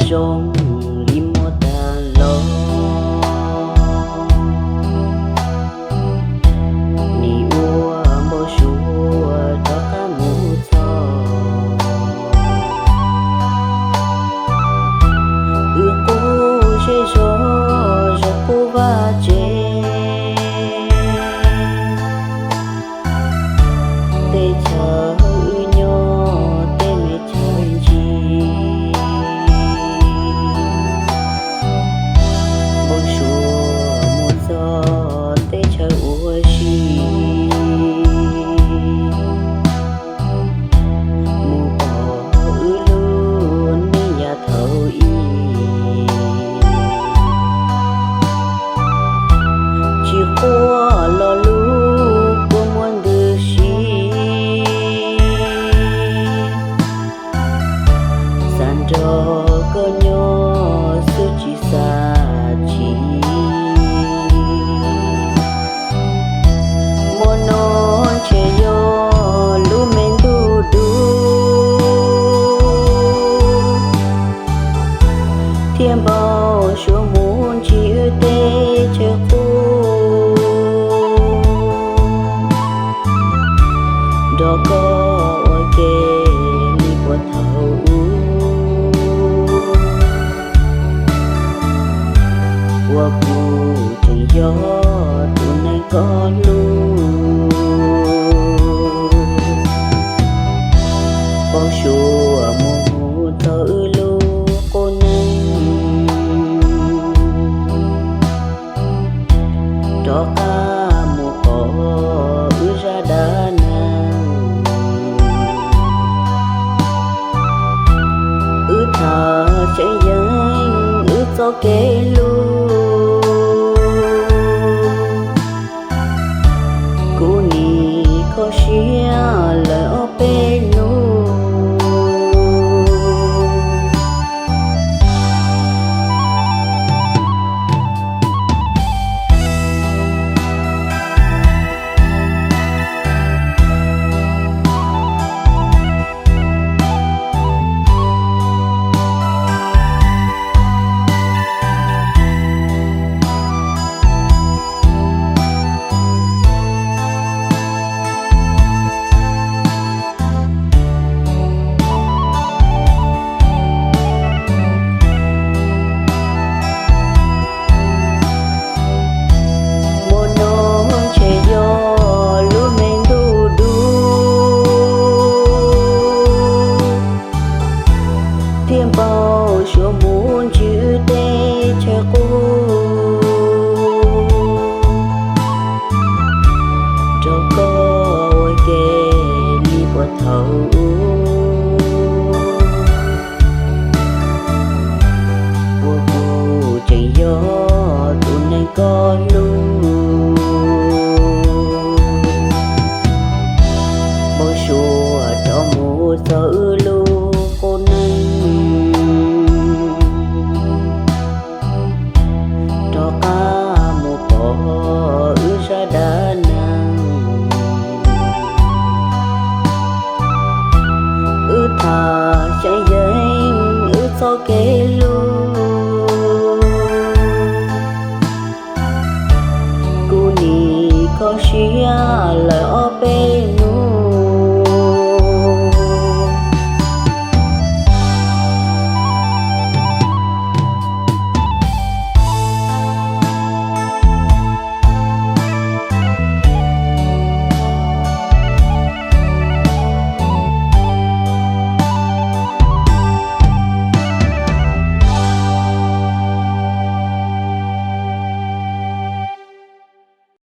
zoo li muaj tag los. Nim ua npau suav rov qab mus txog, wb qub zej zog, zog qub vaj tsev. Teb chaws wb nyob tej me chaw ntsis, npau suav mus txog teb chaws ua si, mus pom wb lub neej yav thaum ub. Tsis quaj lo lus kua muag ntws si, xav nrog koj nyob xwb tsis xav chim. Hmo no ntshe yog lub me ntuj dub, thiab npau suav mus ntsis wb teb chaws qub, nrog koj ua ke li puag thaum ub. Uas kuv tseem yog tus neeg koj hlub, npau suav mus mus txog wb lub qub neej, rov qab mus pom wb zaj dab neeg. Wb tham tseem yeej wb txoj kev hlub, kuv nim kho siab lawm ob peb hnub. Hmo no ntshe yog lub me ntuj dub, thiab npau suav mus ntsis wb teb chaws qub, nrog koj ua ke li puag thaum ub. Uas kuv tseem yog tus neeg koj hlub, npau suav rov mus txog wb lub qub neej, rov qab mus pom wb zaj dab neeg. Wb tham tseem yeej wb txoj kev hlub,